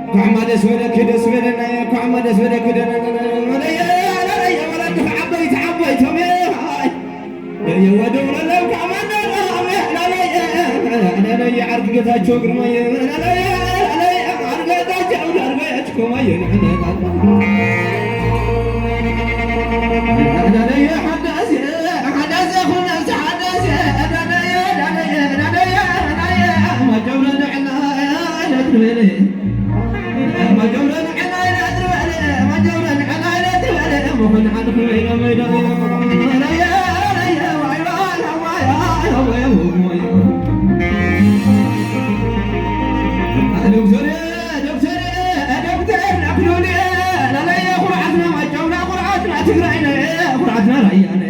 እንኳዕማ ደስ በለኪ፣ ደስ በለና፣ እንኳዕማ ደስ በለኪ፣ ደስ በለና። ወለዲ ዓበይቲ ዓበይቶም፣ ወዲ ወለሎም ከማንደር፣ ዓርኪ ጌታቸው ግርማየ፣ ዓርኪ ጌታቸው ዳርጋ ያችኮማየ፣ ሓዳስ፣ ሓዳስ፣ ዶክተር ኣክሎለ ላለየ ኩርዓትና ማጫውና ኩርዓትና ትግራይና ኩርዓትና ራያነ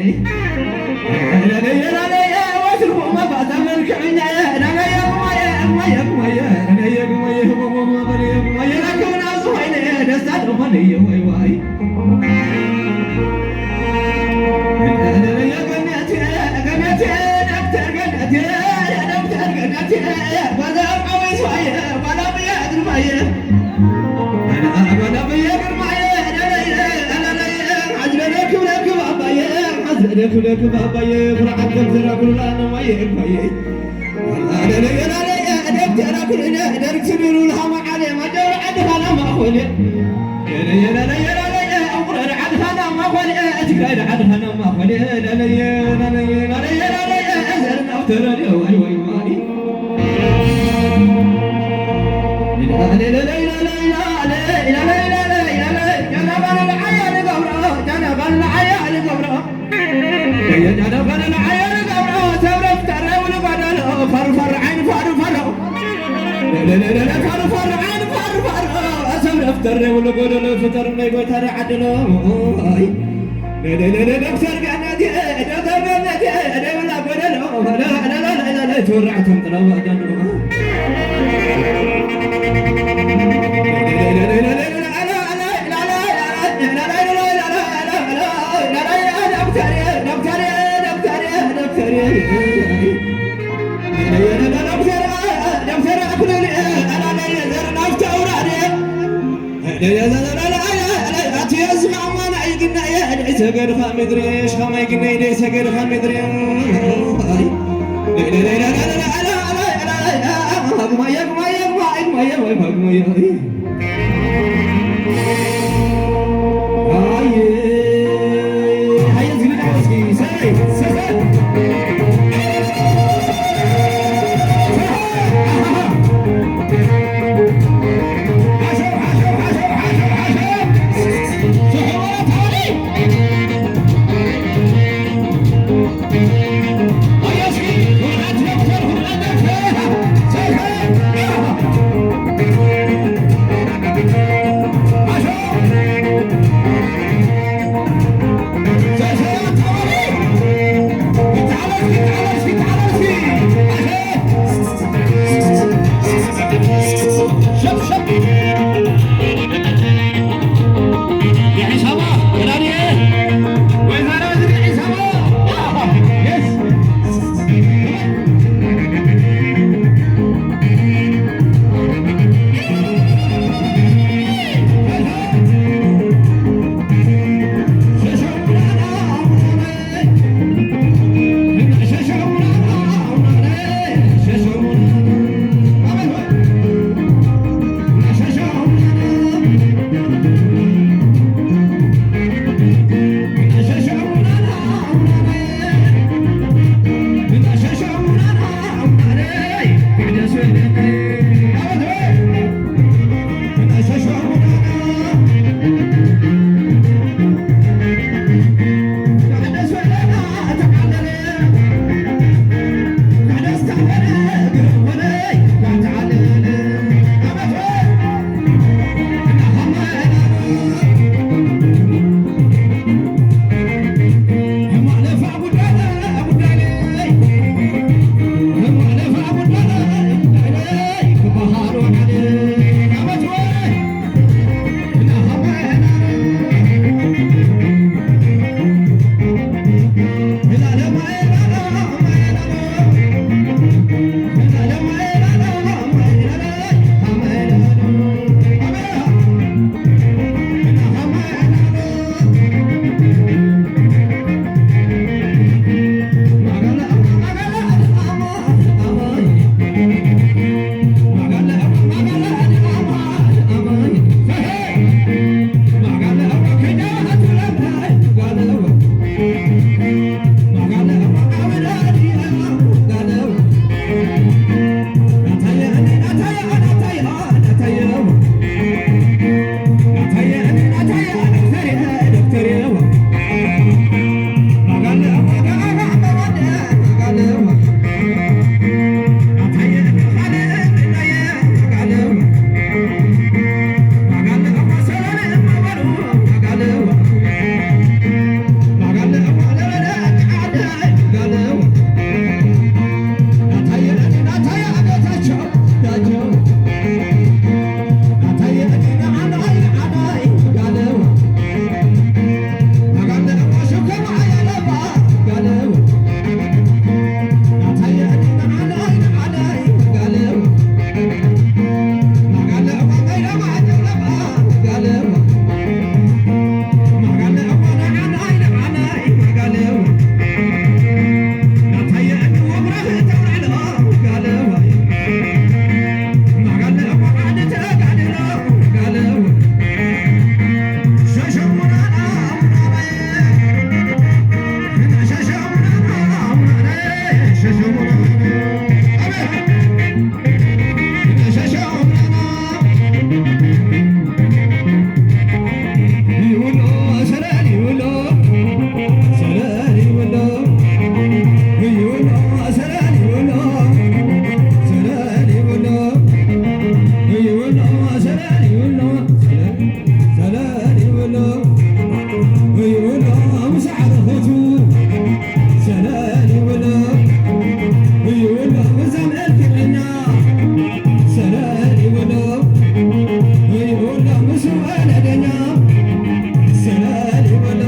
ሰገድኻ ምድሪ ሽኸማይ ግነይ ደይ ሰገድኻ ምድሪ ሰለል ይብሎ፣ ይብሎ፣ ምስ ኣዕርኽቱ ሰለል ይብሎ፣ ይብሎ፣ ብዛ መልክዕኛ ሰለል ይብሎ፣ ይብሎ፣ ምስ ወለደኛ ሰለል ይብሎ፣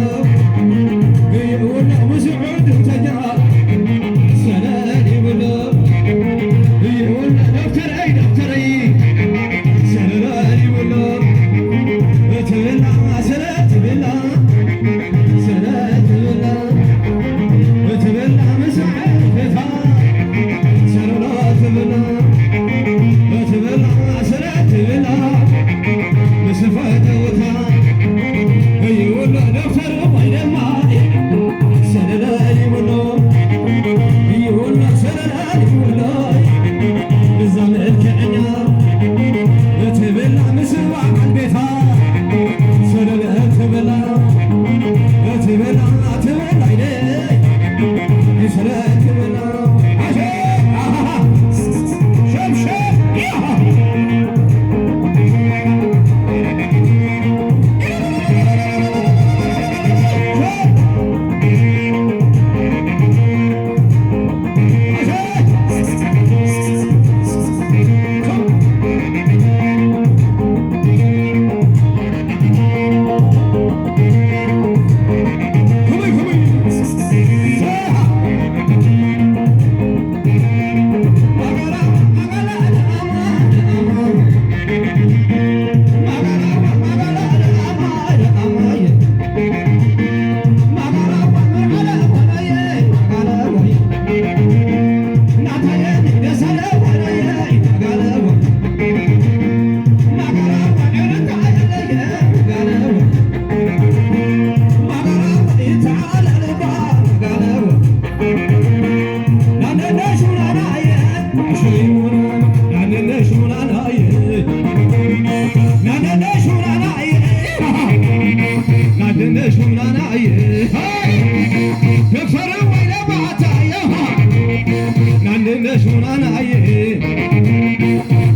ይብሎ፣ ምስ ዑድተኛ ሰለል ይብሎ፣ ይብሎ፣ ዶክተረይ፣ ዶክተረይ ሰለል ይብሎ፣ እትብላ ሰለ ትብላ፣ ሰለ ትብላ፣ እትብላ ምስ ዓርኽታ፣ ሰለሎ ትብላ፣ እትብላ ሰለ ትብላ፣ ምስ ፈተውታ፣ ይብሎ ዶክተር ወይ ድማ ሰለለ ይብሎ፣ ይብሎ ሰለለ ይብሎ፣ እዛ መልክዐኛ እትብላ ምስ በዓል ቤታ ሰለለ ትብላ፣ ትብላ፣ ትብላ ኢለ፣ ሰለለ ትብላ፣ ኣሸ፣ ኣሃሃ፣ ሸብሸብ፣ ያሃ።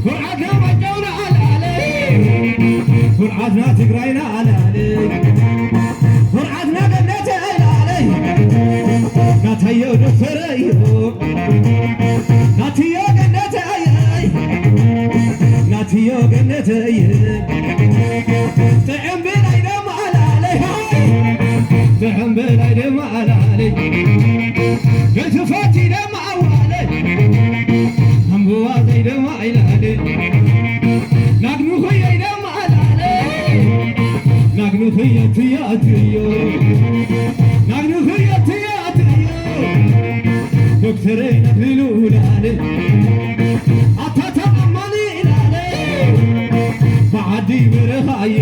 ኩርዓትና ማይጨውና ኣላለ፣ ኩርዓትና ትግራይና ኣላለ፣ ኩርዓትና ገነተ ኣላለ፣ ናታዮ ዶክተረዮ፣ ናትዮ ገነተ ኣየ፣ ናትዮ ገነተ ኣየ፣ ጥዕም ብላይ ደማ ኣላለ፣ ጥዕም ብላይ ደማ ኣላለ፣ ገትፋቲ ደማ ኣዋለ፣ ኣምብዋ ዘይደማ ኣይላለ፣ ናግኑ ኸየይ ደማ ኣላለ፣ ናግኑ ኸየ ትያ ትዮ፣ ናግኑ ኸየ ትያ ትዮ፣ ዶክተረይ ነብሉ ላለ፣ ኣታታ ኣማኒ ላለ፣ ብዓዲ በረኻ ኣየ፣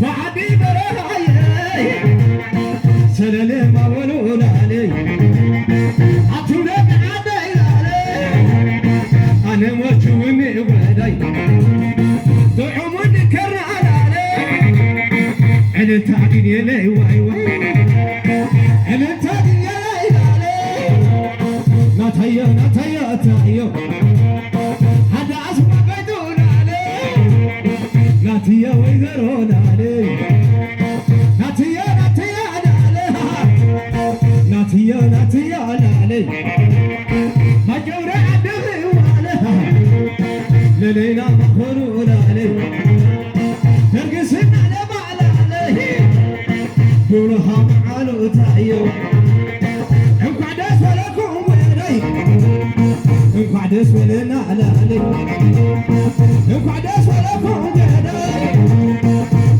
ብዓዲ በረኻ ኣየ፣ ሰለለ ማወሉ ላለ፣ ኣቱነ ዓደ ላለ፣ ኣነ ሞቹ ውኒ ወዳይ፣ ጥዑሙን ከርና ላለ፣ ዕልልታ ግን የለይ ዋይ ዋይ፣ ዕልልታ ግን የለይ ላለ፣ ናታዮ ናታዮ ኣታዮ፣ ሓደ ኣስማ ገዱ ላለ፣ ናትዮ ወይዘሮ ላለ፣ ናትዮ ናትዮ ላለ፣ ናትዮ ናትዮ ላለ፣ ማጀውረ ዓዲ ኺዋለ፣ ለለይና ማኾኑ ላለ፣ ደርግስና ለማዕላለ፣ ብሩሃ መዓሉ ታዮ፣ እንኳዕ ደስ በለኩም ወለደይ፣ እንኳዕ ደስ በለና ላለ፣ እንኳዕ ደስ በለኩም ወለደይ፣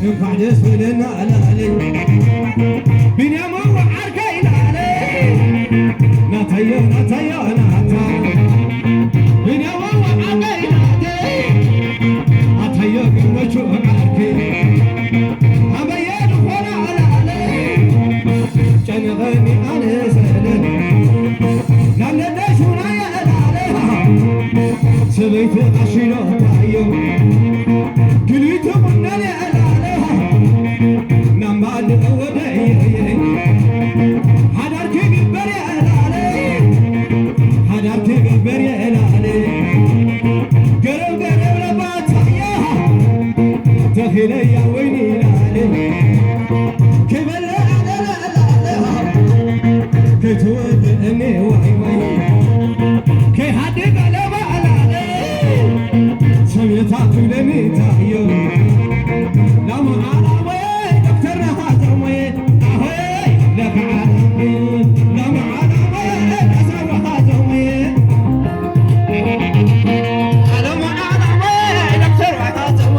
እንኳዕ ደስ በለና ላለ፣ ቢንያም ዓርከይ ላለ፣ ናታዮ ናታዮ ናታ፣ ቢንያም ዓርከይ ናተ፣ ኣታዮ ገመቹ ዓርከይ፣ ኣበየ ዝኾነ ላለ፣ ጨነቐኒ ኣነ ሰለል፣ ለይቲ ኣሽሎታዮ ክልተ ቡና ልዕላለ ናምባል ወደየ ሓዳር ክግበር የዕላለ ሓዳር ክግበር የዕላለ ገረብ ገረብ ለባታያ ተኺለያ ወይኒ ላለ ክበለ ኣለለ ክትወድእኒ ዋይ ዋይ ከይሃድግ ኣለባ ኣላለ ሰሜታ ክብለኒ ታዮ ላማ ዓላመ ዶክተር ናኻተመ ኣሆይ ለካ ዓላመ ላማ ዓላመ ዳሳ ዋኻተመ ዓላማ ዓላመ ዶክተር ዋኻተመ